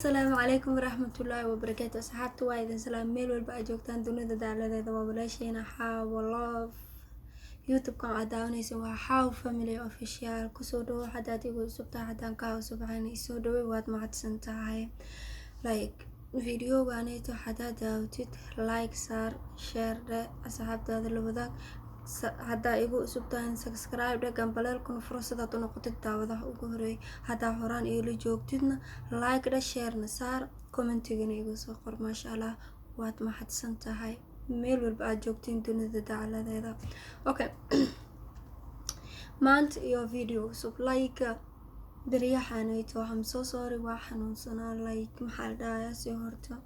Asalaamu calaykum waraxmatullaahi wabarakaatu. Asxaabta, waa idin salaam meel walba aad joogtaan dunida dacaladeeda. Waa walaasheena Xaawo Love. YouTube-kan aad daawanaysa waa Xaawo Family Official. Kusoo dhawo haddaad igu cusub tahay, haddaan kaa cusub ahayn, isoo dhawey, waad mahadsan tahay. Like videoganayto haddaad daawatid, like saar, share dhe, asxaabtaada la wadaag. Haddaa igu cusub tahay, subscribe dhe, gambaleelkuna furo sidaad u noqotid daawadaha ugu horeeyay. Haddaa horaan iila joogtidna, like dhe, sharena saar, commentigana igu soo qor. Maasha Allah, waad mahadsan tahay meel walba aad joogtiin dunida dacaladeeda. Okay, maanta iyo video cusub. Like beryaxanayto waxaan soo sooray, waa xanuunsanaa. Like maxaa la dhahayaa, si horta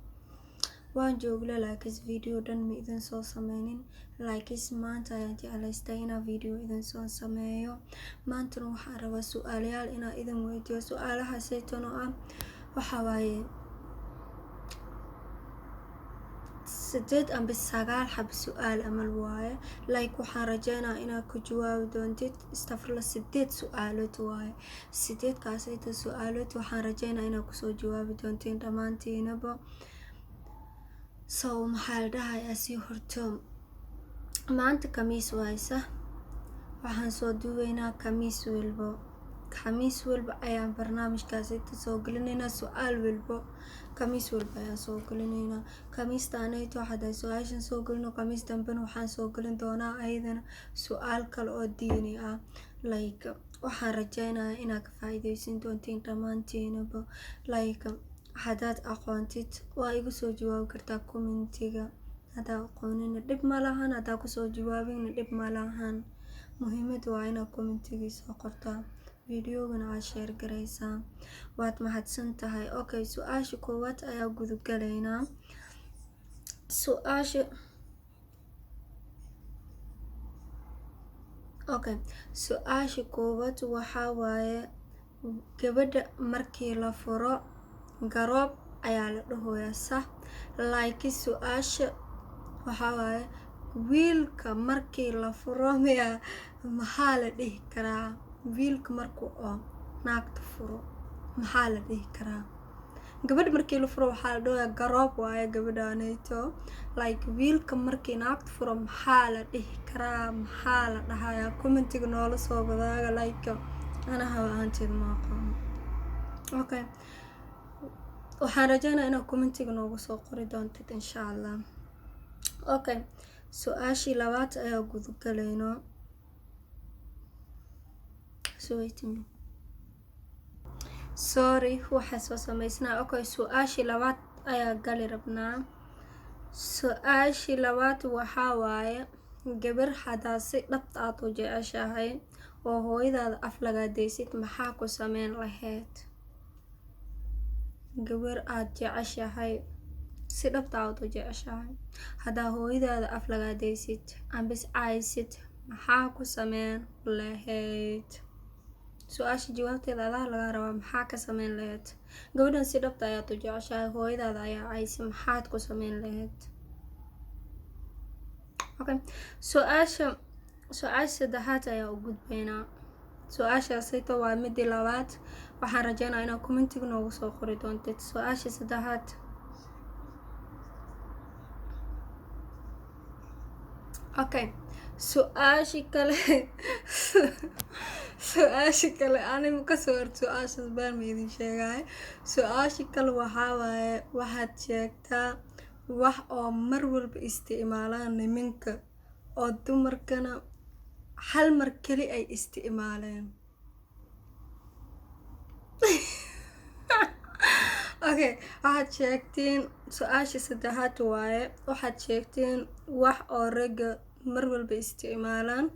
waan joogle, laakiin video dhan ma idin soo sameynin. Laakiin maanta ayaan jeclaystay inaan video idin soo sameeyo. Maantana waxaan rabaa su-aalayaal inaan idin weydiiyo. Su-aalahaasaytan oo ah waxaa waaye 8 amba 9 xab su-aal amal waaye. Like waxaan rajeynaa inaad ku jawaabi doontid. Istafurla, 8 su-aalood waaye. Sideedkaasayta su-aalood waxaan rajeynaa inaad kusoo jawaabi doontiin dhammaantiinaba. So maxaa la dhahayaa, si horto maanta kamiis waaysa, waxaan soo duubeynaa kamiis walbo. Khamiis walba ayaan barnaamijkaasi soo gelinaynaa. Su-aal walbo khamiis walba ayaan soo gelinaynaa. Khamiistaanayto hadaan su-aashan soo gelino, khamiis dambena waxaan soo gelin doonaa ayadana su-aal kale oo diini ah. Like waxaan rajeynayaa inaad ka faa'iideysan doontiin dhammaantiinaba. Like haddaad aqoontid, waa igu soo jawaabi kartaa commentiga. Haddaa aqoonina, dhib ma lahan. Haddaa kusoo jawaabina, dhib ma lahan. Muhiimada waa inaad commentigii soo qortaa, videogana aad share garaysaa. Waad mahadsan tahay. Okay, su-aasha koowaad ayaa gudagalaynaa. Su-aasha, okay, su-aasha koowaad waxaa waaye: gabadha markii la furo garoob ayaa la dhahoyaa, sax? Laakiin su-aasha waxaa waaye: wiilka markii la furo miya, maxaa la dhihi karaa? Wiilka marka oo naagta furo, maxaa la dhihi karaa? Gabadha markii la furo waxaa la dhahoyaa garoob waaye gabadhaaneyto. Like wiilka markii naagta furo, maxaa la dhihi karaa? Maxaa la dhahayaa? Commentiga noola soo wadaaga. Like anaha ahaanteed ma aqaano. Okay, waxaan rajeynaya inaad commentiga noogu soo qori doontid, insha Allah. Okay, su-aashii labaad ayaa gudagalayno. So wait a minute. Sorry, waxaa soo sameysnaa. Okay, su-aashii labaad ayaa gali rabnaa. Su-aashii labaad waxaa waaye: gabar haddaa si dhabta aad u jeceshahay oo hooyadaada af lagaadeysid, maxaa ku sameyn lahayd? Gabar aad jeceshahay, si dhabta aad u jeceshahay, haddaa hooyadaada af lagaadeysid ambis caysid, maxaa ku sameyn lahayd? Su-aasha jawaabteeda adaa lagaa rabaa. Maxaa ka sameyn lahayd? Gabadhan si dhabta ayaad u jeceshahay, hooyadaada ayaa caysi, maxaad ku sameyn lahayd? Okay, su-aasha saddexaad ayaa u gudbaynaa. Su-aashaasito waa midii labaad. Waxaan rajeynaa inaad commentiga noogu soo qori doontid su-aasha saddexaad. Okay, su-aashi kale anima kasoo hort. Su-aashaas baan ma idin sheegay. Su-aashi kale waxaa waaye: waxaad sheegtaa wax oo mar walba isticmaalaan niminka oo dumarkana hal mar keli ay isticmaaleen. Okay, waxaad sheegtiin, su-aasha saddexaad waaye, waxaad sheegtiin wax oo ragga mar walba isticmaalaan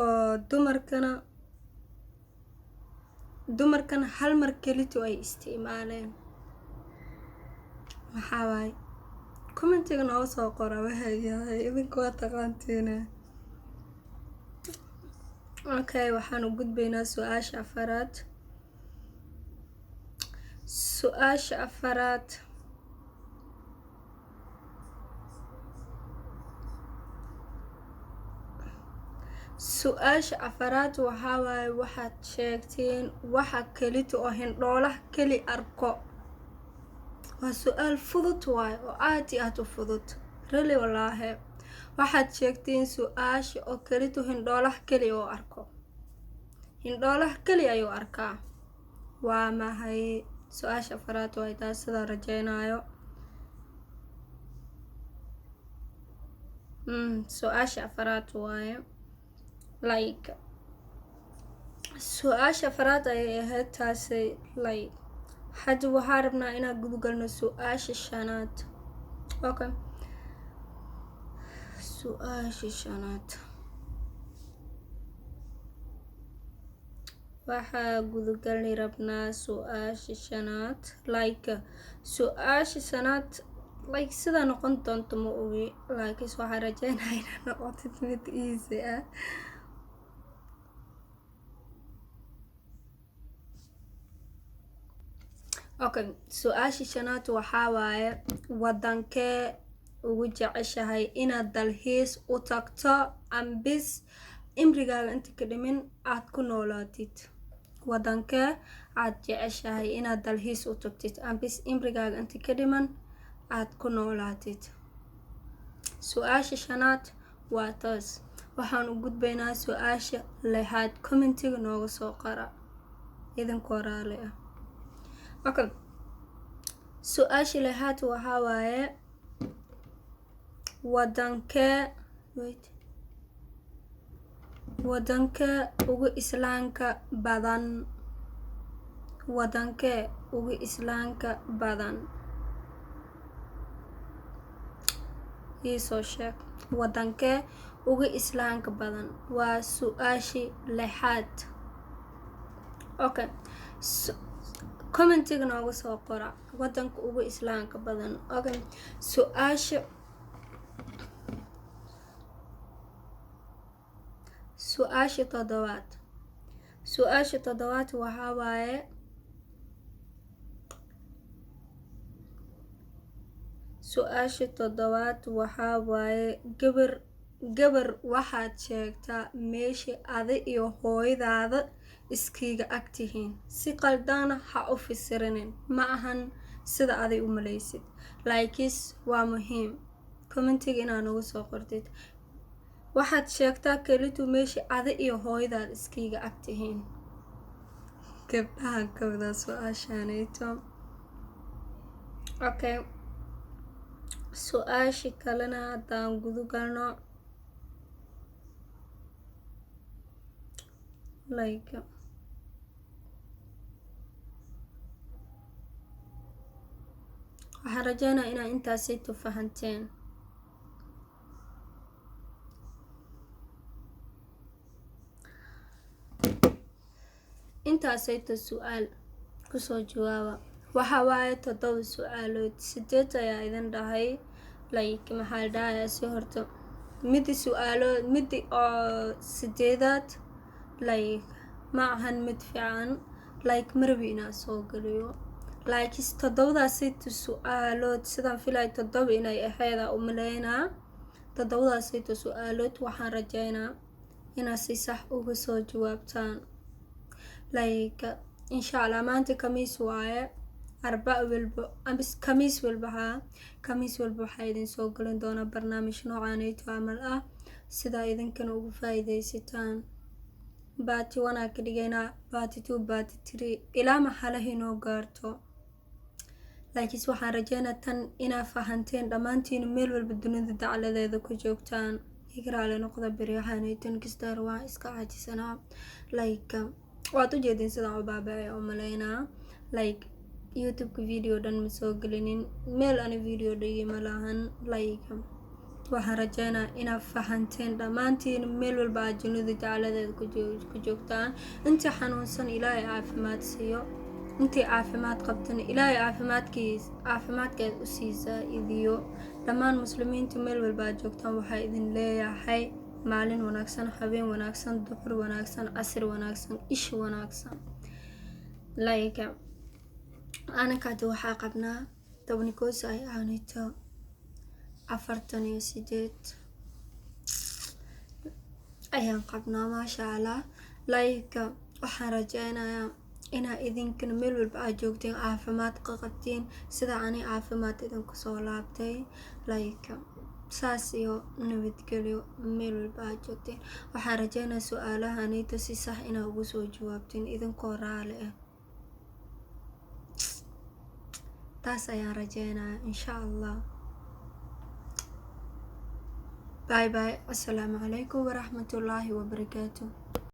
oo dumarkana hal mar kelito ay isticmaaleen. Maxaa waaye? Commentiga nooga soo qora. Waxay yahay idinku waa taqaantiine. Okay, waxaan u gudbaynaa su-aasha afaraad. Su-aasha afaraad, su-aasha afaraad waxaa waaye: waxaad sheegteen waxa kelito oo hindhoolaha keli arko. Waa su-aal fudud waaye oo aad iyo aad u fudud, really, wallaahi. Waxaad sheegtiin su-aasha oo kelitu hindhoolaha keli oo arko, hindhoolaha keli ayuu arkaa. Waa maxay? Su-aasha afaraad waay taas, sidaan rajeynayo. Su-aasha afaraad waaye. Like, su-aasha afaraad ayay ahayd taasi. Like, hadda waxaa rabnaa inaan gudagalno su-aasha shanaad. Okay, su-aasha shanaad waxaa gudagalni rabnaa. Su-aasha shanaad, like, su-aasha shanaad, like, sidaa noqon doonto ma ogi, laakiinse waxaan rajeynaya inaad noqotid mid easy ah. Okay, su-aasha shanaad waxaa waaye: wadankee ugu jeceshahay inaad dalxiis u tagto ambis imrigaaga inta ka dhimin aad ku noolaatid? Wadankee aad jeceshahay inaad dalxiis u tagtid ambis imrigaaga inta ka dhiman aad ku noolaatid? Su-aasha shanaad waa taas. Waxaan u gudbaynaa su-aasha lixaad. Commentiga nooga soo qara idinkoo raali ah. Okay, su-aasha lixaad waxaa waaye: wadankee, wait, wadankee ugu islaamka badan? Wadankee ugu islaamka badan? Iisoo sheeg wadankee ugu islaamka badan. Waa su-aashii lixaad. Okay, commentiga nooga soo qora wadanka ugu islaamka badan. Okay, su-aasha toddobaad. Su-aasha toddobaad waxaa waaye: su-aasha toddobaad waxaa waaye, gabar waxaad sheegtaa meesha adi iyo hooyadaada iskiga agtihiin. Si qaldana ha u fasirinin, ma ahan sida aday u malaysid, laakiin waa muhiim commentiga inaad nagu soo qortid. Waxaad sheegtaa kelitu meesha adi iyo hooyadaada iskiga agtihiin. Gabdhahan ka wadaa su-aashaaneyto. Okay, su-aasha kalena haddaan gudu galno, like, waxaan rajeynaa inaa intaasayto fahanteen. Intaasayto su-aal kusoo jawaaba. Waxa waaye toddoba su-aalood, sideed ayaa idin dhahay. Like, maxaa la dhahayaa, si horta midi su-aalood, midi oo sideedaad, like, ma ahan mid fiican, like, marabi inaan soo geliyo. Laakiin toddobadaasayto su-aalood, sidaan filay toddoba inay aheeda umaleynaa. Toddobadaasayto su-aalood waxaan rajeynaa inaad si sax uga soo jawaabtaan. Like, insha Allah, maanta Khamiis waaye. Arbac walba ambis Khamiis walba, haa, Khamiis walba waxaa idin soo gelin doonaa barnaamij noocaanayto camal ah, sidaa idinkana ugu faa-iideysataan. Part one aa ka dhigaynaa, part two, part three, ilaa maxalaha inoo gaarto. Laakiinse waxaan rajeynaa tan inaa fahanteen dhammaantiin meel walba dunida dacladeeda ku joogtaan. Igraale noqda, beryahanaytan kastaar waan iska caajisanaa. Like, waad ujeedin sidaan u baabacay oo maleynaa. Like, YouTube-ka video dhan ma soo gelinin, meel ani video dhigi ma lahan. Like, waxaan rajeynaa inaad fahanteen dhammaantiin meel walba aad dunida dacladeeda ku joogtaan. Intii xanuunsan Ilaahay caafimaad siiyo, intii caafimaad qabtana Ilaahay caafimaadkiis caafimaadkeed u sii saa-idiyo. Dhammaan muslimiinta meel walba aad joogtaan waxaa idin leeyahay maalin wanaagsan, habeen wanaagsan, duhur wanaagsan, casir wanaagsan, ish wanaagsan. Like, anaka hadda waxaa qabnaa 11 ay aanito 48 ayaan qabnaa, maasha Allah. Like, waxaan rajeynayaa Inaa idinkana meel walba aad joogteen caafimaad qabtiin, sida ani caafimaad idinku soo laabtay. Like, saas iyo nabadgelyo meel walba aad joogteen. Waxaan rajeynaya su-aalahanayto si sax inaa ugu soo jawaabteen idinkoo raali ah. Taas ayaan rajeynaya, insha Allah. Bye bye, assalaamu calaykum waraxmatullaahi wabarakaatu.